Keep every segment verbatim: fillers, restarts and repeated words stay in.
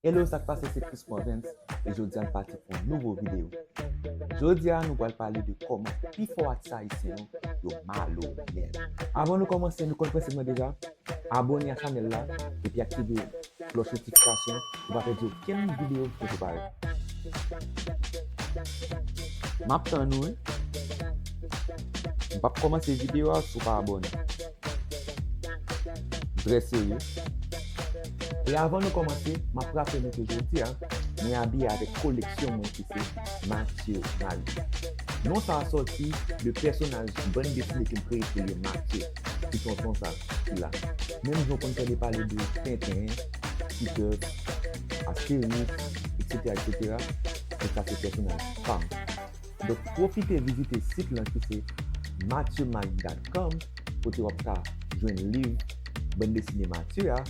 Hello, sa k pase, se Chris Provence, e jodi a n pati pou yon nouvo videyo. Jodi a, nou pral pale de kòman pifò atis ayisyen yo, yo malonèt. Avan nou kòmanse, nou konn prensip lan deja, abòne a chanèl la, epi aktive klòch notifikasyon pou pa pèdi okenn videyo nou prepare. M ap tann ou, wi. M p ap kòmanse videyo a si w pa abòne. Trè serye. E avan nou kòmanse, m ap raple nou ke jodi a, mwen abiye avèk koleksyon mwen ki se Mathieu Marie. Non sa a sòti de pèsonaj bann desine ke m kreye pou li, Mathieu, ti tonton sa ki la. Menm jan w konn tande pale de Tenten, Peter, Astérix, etsetera, etsetera, men sa se pèsonaj pa m. Donk, pwofite vizite sit lan ki se mathieu marie dot com, kote w ap ka jwenn liv bann desine Mathieu a,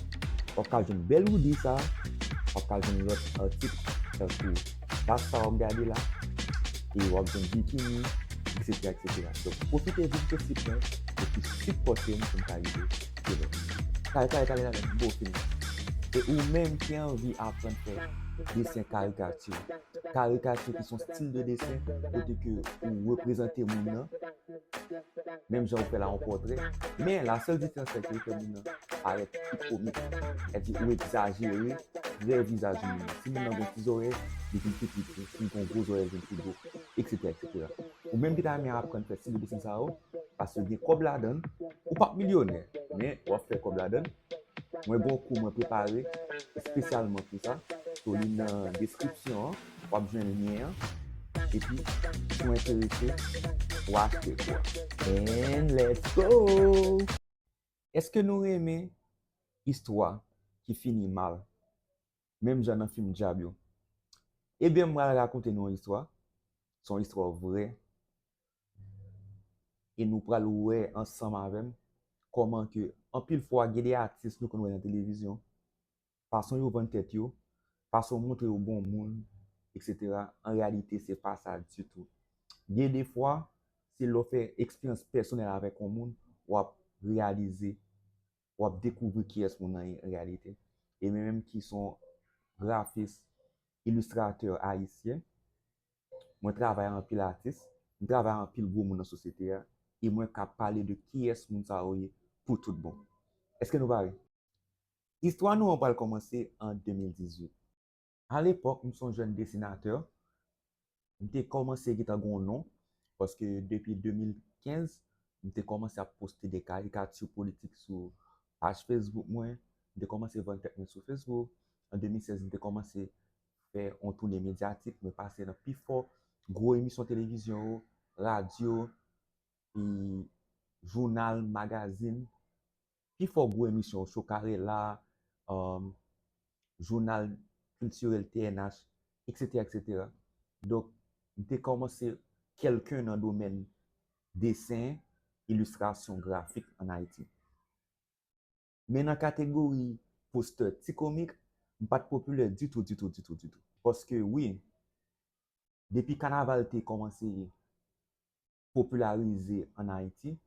w ap ka jwenn bèl woody sa, w ap ka jwenn lòt atik tankou tas sa w ap gade la, e w ap jwenn bikini, etsetera, etsetera. Donk, pwofite vizite sit lan epi sipòte m pou m ka rive pi lwen. Kare, kare, kare, kare, m bo fini. E ou menm ki anvi aprann fè desen karikati, karikati ki se yon stil de desen kote ke ou reprezante moun nan, menm jan ou fè la yon pòtrè, men la sèl diferans se ke ou fè moun nan parèt pi komik, sètadi ou egzajere trè vizaj moun nan. Si moun nan gen ti zòrèy, li vin pi piti, si l gen gwo zòrèy, li vin pi gwo, etsetera, etsetera. Ou menm ki ta renmen aprann fè stil de desen sa yo, paske gen kòb ladan l, ou p ap milyonè, men w ap fè kòb ladan l. Mwen gen yon kou mwen prepare espesyalman pou sa. So, li nan deskripsyon an, w ap jwenn lyen an. Epi, si w enterese, w achte kou a. And let's go! Èske nou renmen istwa ki fini mal? Menm jan nan fim dyab yo. Ebyen, m pral rakonte nou yon istwa. Se yon istwa vrè. E nou pral wè ansanm avè m kòman ke anpil fwa gen de atis nou konn wè nan televizyon, fason yo vann tèt yo, fason yo montre yo bon moun, etsetera, an reyalite, se pa sa ditou. Gen de fwa, se lè w fè eksperyans pèsonèl avèk yon moun, w ap reyalize, w ap dekouvri kiyès moun nan ye an reyalite. E mwen menm ki se yon grafis, ilistratè ayisyen, mwen travay ak anpil atis, m travay ak anpil gwo moun nan sosyete a, e mwen ka pale de kiyès moun sa yo ye pou tout bon. Èske nou pare? Istwa nou an pral kòmanse an de mil dizuit. Alepòk, m se yon jèn desinatè. M te kòmanse gentan gen yon non, paske depi de mil kenz, m te kòmanse ap poste de karikati politik sou paj Facebook mwen. M te kòmanse vann tèt mwen sou Facebook. An de mil sèz, m te kòmanse fè yon toune medyatik. Mwen pase nan pifò gwo emisyon televizyon yo, radyo, e jounal, magazin, pifò gwo emisyon, Chokarella, um, jounal kiltirèl T N H, etsetera, etsetera. Donk, m te kòmanse kèlken nan domèn desen, ilistrasyon grafik ann Ayiti. Men nan kategori postè ti komik, m pa t popilè ditou, ditou, ditou, ditou. Paske wi, depi kanaval te kòmanse popilarize ann Ayiti,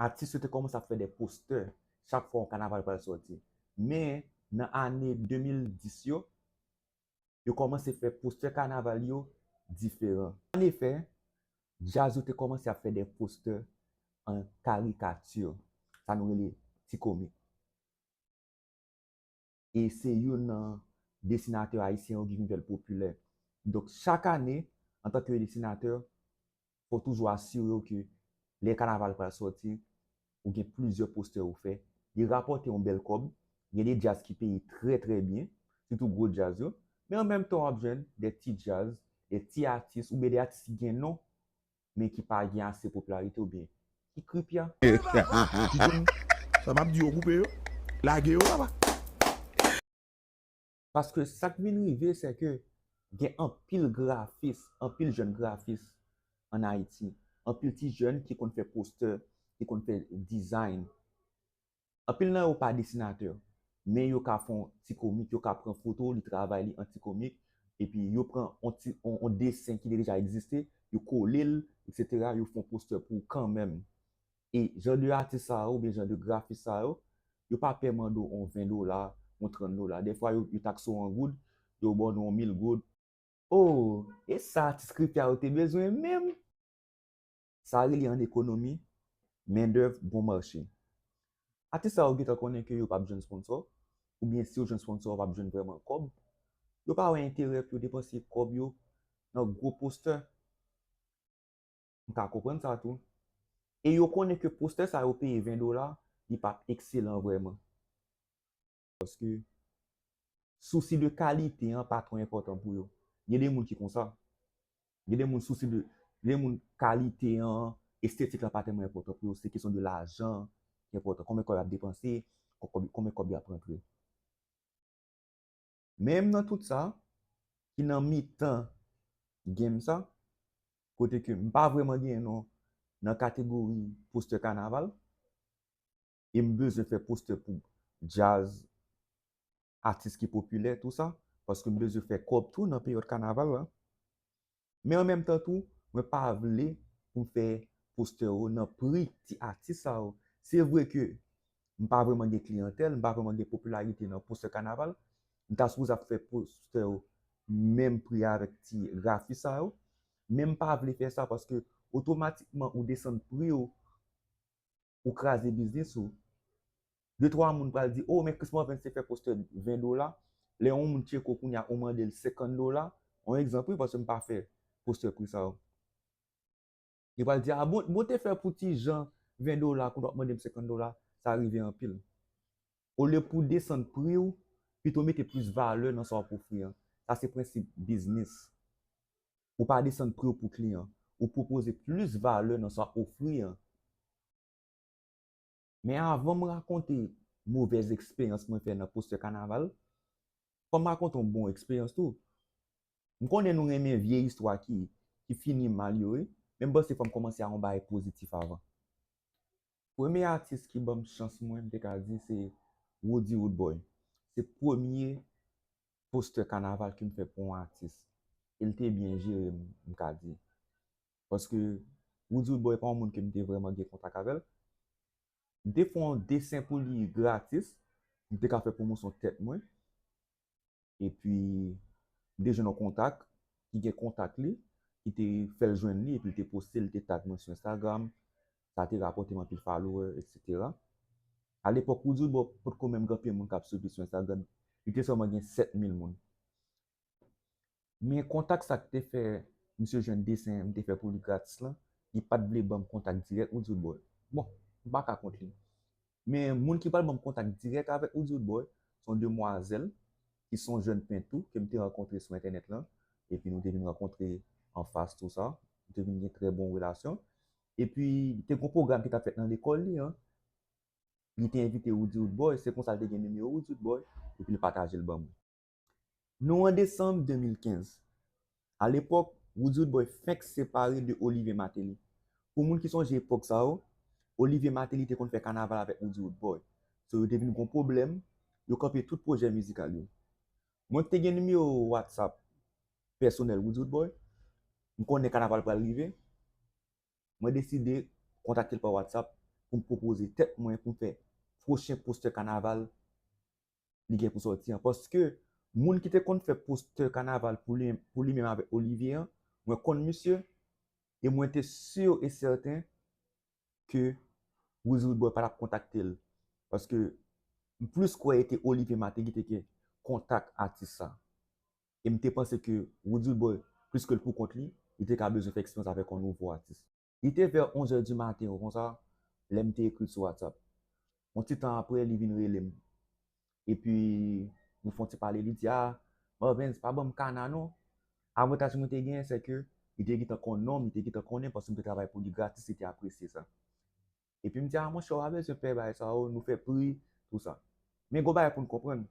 atis yo te kòmanse ap fè de postè chak fwa yon kanaval pral sòti. Men, nan ane de mil dis yo, yo kòmanse fè postè kanaval yo diferan. Anefè, djaz yo te kòmanse ap fè de postè an karikati, sa nou rele ti komik. E se youn nan desinatè ayisyen yo ki vin fè l popilè. Donk, chak ane, antanke desinatè, fò w toujou asire w ke lè kanaval pral sòti, ou gen plizyè postè ou fè. Li rapòte yon bèl kòb. Gen de djaz ki peye trè, trè byen, sitou gwo djaz yo. Men an menm tan, w ap jwenn de ti djaz, de ti atis, oubyen de atis ki gen non, men ki pa gen ase popilarite oubyen ki kripya. Timoun, sa m ap di yo, koupe yo, lage yo, papa. Paske sa k vin rive, se ke gen anpil grafis, anpil jèn grafis ann Ayiti, anpil ti jèn ki konn fè postè, ki konn fè design. Anpil nan yo pa desinatè, men yo ka fè yon ti komik, yo ka pran foto, li travay li an ti komik, epi yo pran yon ti, yon, yon desen ki te deja egziste, yo kole l, etsetera, yo fè yon postè pou ou kanmenm. E jan de atis sa yo, oubyen jan de grafis sa yo, yo pa pè mande w yon ven dola, yon trant dola. Dèfwa, yo, yo takse w an goud, yo ba w yon mil goud. Oh, e sa atis kripya yo te bezwen menm? Sa rele an ekonomi, mendèv bon mache. Atis sa yo gentan konnen ke yo p ap jwenn sponsò, oubyen si yo jwenn sponsò, yo p ap jwenn vrèman kòb. Yo pa wè enterè pou yo depanse kòb yo nan gwo postè. M ka konprann sa tou. E yo konnen ke postè sa yo peye ven dola, li p ap ekselan vrèman. Paske sousi de kalite an pa twò enpòtan pou yo. Gen de moun ki konsa. Gen de moun sousi de, gen de moun kalite an, estetik la pa tèlman enpòtan pou yo, se kesyon de lajan ki enpòtan. Konbyen kòb y ap depanse, konbyen kòb y ap rantre. Menm nan tout sa, ki nan mitan game sa, kote ke m pa vrèman genyen non nan kategori postè kanaval, e m bezwen fè postè pou djaz, atis ki popilè, tou sa, paske m bezwen fè kòb tou nan peryòd kanaval la. Men an menm tan tou, mwen pa vle pou m fè postè yo nan pri ti atis sa yo. Se vre ke m pa vrèman gen kliyantèl, m pa vrèman gen popilarite nan postè kanaval. M ta sipoze ap fè postè yo menm pri avèk ti grafis sa yo. Men m pa vle fè sa paske otomatikman ou desann pri w, ou kraze biznis ou. De twa moun pral di, "Oh, men Chris Morvan te fè postè ven dola." Lè yon moun tcheke w kounye a, ou mande l senkant dola. Yon egzanp, wi, paske m pa fè postè pri sa yo. Li pral di, "Ah, bon, bon te fè pou ti jan ven dola, kounye w ap mande m senkant dola, sa rive anpil." Olye pou desann pri w, pito mete plis valè nan sa w ap ofri an. Sa se prensip biznis. Ou pa desann pri w pou kliyan. Ou pwopoze plis valè nan sa w ap ofri an. Men avan m rakonte movèz eksperyans mwen fè nan postè kanaval, fò m rakonte yon bon eksperyans tou. M konnen nou renmen vye istwa ki, ki fini mal yo, wi, men m panse fò m kòmanse a yon bagay pozitif avan. Premye atis ki ban m chans mwen, m te ka di, se Roody Roodboy. Se premye postè kanaval ke m fè pou yon atis. E l te byen jere m, m ka di. Paske Roody Roodboy pa yon moun ke m te vrèman gen kontak avè l. M te fè yon desen pou li gratis, m te ka fè pwomosyon tèt mwen. Epi, m te jwenn yon kontak, ki gen kontak li, ki te fè l jwenn li, epi l te poste, l te tag mwen sou Instagram, sa te rapòte m anpil follower, etsetera. Alepòk, Roody Roodboy potko menm gen anpil moun k ap swiv li sou Instagram, li te sèlman gen sèt mil moun. Men kontak sa k te fè misye jwenn desen m te fè pou li gratis lan, li pa t vle ban m kontak dirèk Roody Roodboy. Bon, m pa ka kont li. Men moun ki pral ban m kontak dirèk avèk Roody Roodboy, se yon demwazèl ki se yon jèn pent tou, ke m te rankontre sou entènèt lan, epi nou te vin rankontre anfas tou sa, nou te vin gen trè bon relasyon. Epi, te gen yon pwogram ki t ap fèt nan lekòl li an, li te envite Roody Roodboy, se konsa l te gen nimewo Roody Roodboy, epi l pataje l ban mwen. Nou an desanm de mil kenz. Alepòk, Roody Roodboy fenk separe de Olivier Martelly. Pou moun ki sonje epòk sa yo, Olivier Martelly te konn fè kanaval avèk Roody Roodboy. So, yo te vin gon pwoblèm, yo kanpe tout pwojè mizikal yo. Mwen ki te gen nimewo WhatsApp pèsonèl Roody Roodboy, m konnen kanaval pral rive, mwen deside kontakte l pa WhatsApp pou m pwopoze tèt mwen pou m fè pwochen postè kanaval li gen pou sòti an. Paske moun ki te konn fè postè kanaval pou li, pou li menm avèk Olivier an, mwen konn misye, e mwen te si e sèten ke Roody Roodboy pa t ap kontakte l. Paske m plis kwè e te Olivier Martelly ki te gen kontak atis sa. E m te panse ke Roody Roodboy, plis ke l pou kont li, li te ka bezwen fè eksperyans avèk yon nouvo atis. Li te vè onz è di maten yo konsa, lè m te ekri l sou WhatsApp. Yon ti tan apre, li vin rele m. Epi, nou fè yon ti pale, li di, "Ah, Marvens, pa ban m kana non." Avantaj mwen te genyen, se ke li te gentan konn non m, li te gentan konnen paske m te travay pou li gratis, li te apresye sa. Epi m di, "Ah, monchè, w pa bezwen pè bagay sa yo, nou fè pri, tou sa." Men gon bagay pou n konprann.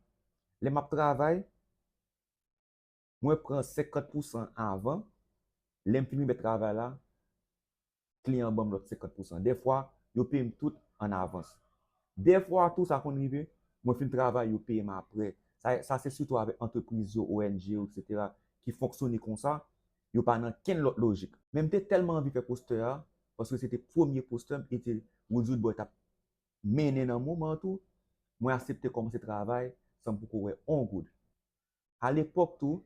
Lè m ap travay, mwen pran senkant pousan avan, lè m fin remèt travay la, kliyan an ban m lòt senkant pousan. Dèfwa, yo peye m tout an avans. Dèfwa tou, sa konn rive, mwen fin travay, yo peye m apre. Sa, sa se sitou avèk antrepriz yo, O N G yo, etsetera, ki fonksyone konsa, yo pa nan kenn lòt lojik. Men m te tèlman anvi fè postè a, paske se te premye postè m, e te Roody Roodboy t ap mennen nan moman an tou, mwen aksepte kòmanse travay, san m poko wè on goud. Alepòk tou,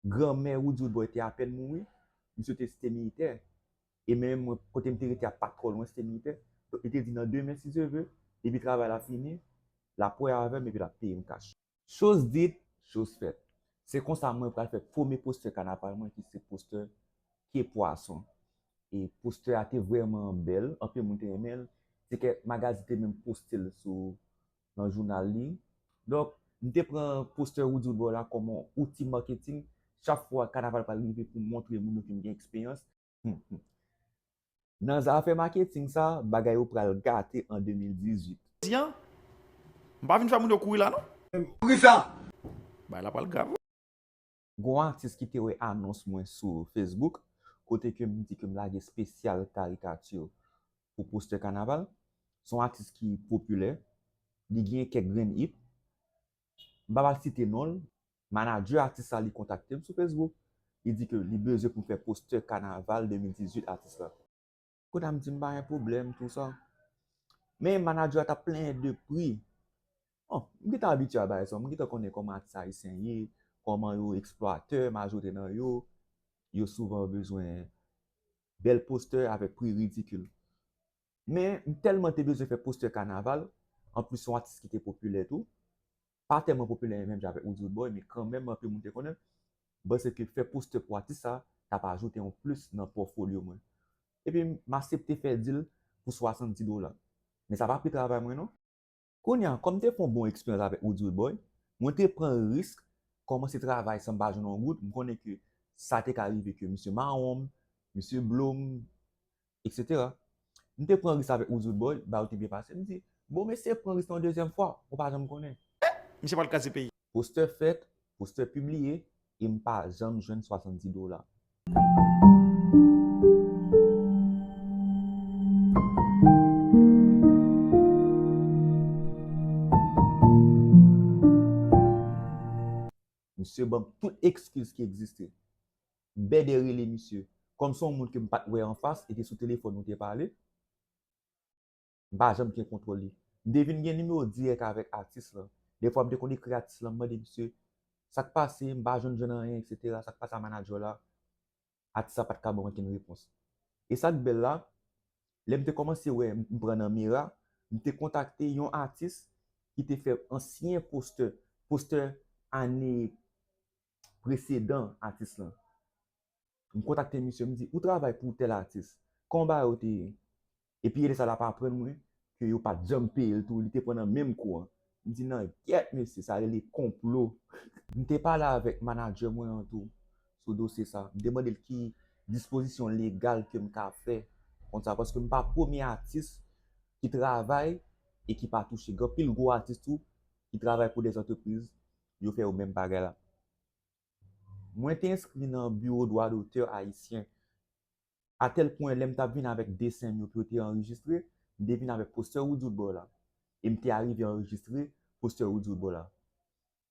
granmè Woody Woodboy te apèn mouri, misye te Site Militè. E menm mwen, kote m te rete a pa t twò lwen Site Militè. Donk, li te di nan demen, si Dye vle, depi travay la fini, l ap wè avè m epi l ap peye m kach. Chose dite, chose faite. Se konsa mwen pral fè premye postè kanaval mwen ki se postè Ke Pwason. E postè a te vrèman bèl, anpil moun te renmen l. Se kèk magazin te menm poste l sou, nan jounal li. Donk, m te pran postè Woody Woodboy la kòm yon outi maketing. Chak fwa kanaval pral rive pou m montre moun yo ke m gen eksperyans. Nan zafè maketing sa, bagay yo pral gate an de mil dizuit. Di an, m pa vin fè moun yo kouri la non. Poukisa? Bagay la pral grav. Gon atis ki te wè anons mwen sou Facebook, kote ke m di ke m lage espesyal karikati pou postè kanaval. Se yon atis ki popilè, li gen kèk grenn hit. M pa pral site non l, manadjè atis la, li kontakte m sou Facebook, li di ke li bezwen pou m fè postè kanaval de mil dizuit atis la. Kounye a m di m pa gen pwoblèm, tou sa. Men manadjè a t ap plenyen de pri. Bon, m gentan abitye a bagay sa, m gentan konnen kòman atis ayisyen ye, kòman yo eksplwatè, majorite nan yo, yo souvan bezwen bèl postè avèk pri ridikil. Men, m tèlman te bezwen fè postè kanaval, anplis se yon atis ki te popilè tou, pa tèlman popilè menm jan avèk Woody Woodboy, men kanmenm anpil moun te konnen l. M panse ke fè postè pou atis sa, t ap ajoute yon plis nan pòtfolyo mwen. Epi m aksepte fè deal pou swasanndis dola. Men sa pa pi travay mwen non. Kounye a, kòm m te fè yon bon eksperyans avèk Woody Woodboy, mwen te pran risk kòmanse travay san m pa jwenn yon goud. M konnen ke sa te ka rive ke misye mawon m, misye blo m, etsetera. M te pran risk avèk Woody Woodboy, bagay yo te byen pase. M di, bon, m eseye pran risk lan yon dezyèm fwa, ou pa janm konnen. Misye pral kraze peyi. Postè fèt, postè pibliye, e m pa janm jwenn swasanndis dola. Misye ban m tout ekskiz ki egziste. M bèdè rele misye. Kòm se yon moun ke m pa t wè anfas, e te sou telefòn nou te pale, m pa janm gen kontwòl li. M te vin gen nimewo dirèk avèk atis lan. Defwa, m te konn ekri atis lan, m mande misye, sa k pase, m pa jwenn jwenn anyen, etsetera. Sa k pase a manadjè w la? Atis la pa t ka ban m okenn repons. E sa k bèl la, lè m te kòmanse wè m pran nan mira, m te kontakte yon atis ki te fè ansyen postè, postè ane presedan atis lan. M kontakte misye, m di, ou travay pou tèl atis, kòman bagay yo te ye? Epi lè sa l ap aprann mwen ke yo pa t janm peye l tou, li te pran nan menm kou an. M di, nan gyèt mesye, sa rele konplo. M te pale avèk manadjè mwen an tou sou dosye sa. M te mande l ki dispozisyon legal ke m ka fè kont sa, paske m pa premye atis ki travay e ki pa touche. Gen anpil gwo atis tou ki travay pou de antrepriz, yo fè yo menm bagay la. Mwen te enskri nan biwo dwa dotè ayisyen. Atèl pwen, lè m t ap vin avèk desen m yo pou yo te anrejistre, m te vin avèk postè Woody Woodboy la. E m te arive anrejistre postè Woody Woodboy la.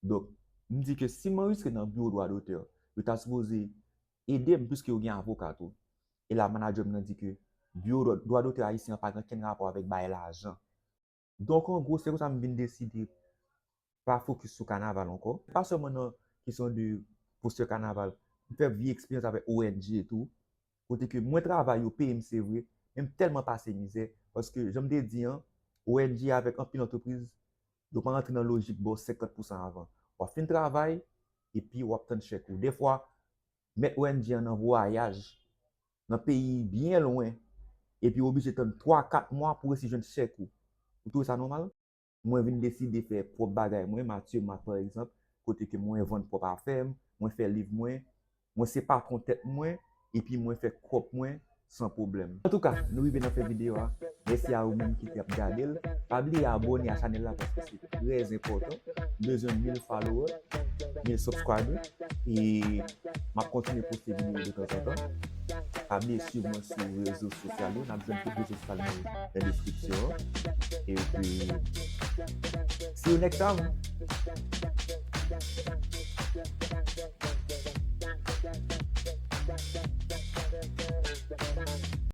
Donk, m di ke si m anrejistre nan biwo dwa dotè, yo ta sipoze ede m, piske yo gen avoka tou. E la, manadjè m nan di ke biwo dwa, dwa dotè ayisyen an pa gen okenn rapò avèk bay lajan. Donk, an gwo, se konsa m vin deside pa fokis sou kanaval ankò. Pa sèlman nan kesyon de postè kanaval, m fè vye eksperyans avèk O N G tou, kote ke mwen travay, yo peye m, se vre, men m tèlman pase mizè, paske, jan m te di an, O N G avèk anpil antrepriz, yo pa rantre nan lojik ba w senkant pousan avan. W ap fin travay, epi w ap tann chèk ou. Defwa, mèt O N G an nan vwayaj, nan peyi byen lwen, epi w oblije tann twa, kat mwa pou w resi jwenn chèk ou. Ou twouve sa nòmal? Mwen vin deside fè pwòp bagay mwen, Mathieu Marc pa egzanp, kote ke mwen vann pwòp afè m, mwen fè liv mwen, mwen se patwon tèt mwen, epi mwen fè kòb mwen san pwoblèm. Antouka, nou rive nan fen videyo a. Mèsi a ou menm ki t ap gade l. Pa bliye abòne a chanèl la paske se trè enpòtan. M bezwen mil follower, mil subscriber. E m ap kontinye poste videyo de tanzantan. Pa bliye swiv mwen sou rezo sosyal yo. N ap jwenn tout rezo sosyal mwen nan deskripsyon an. Epi, see you next time.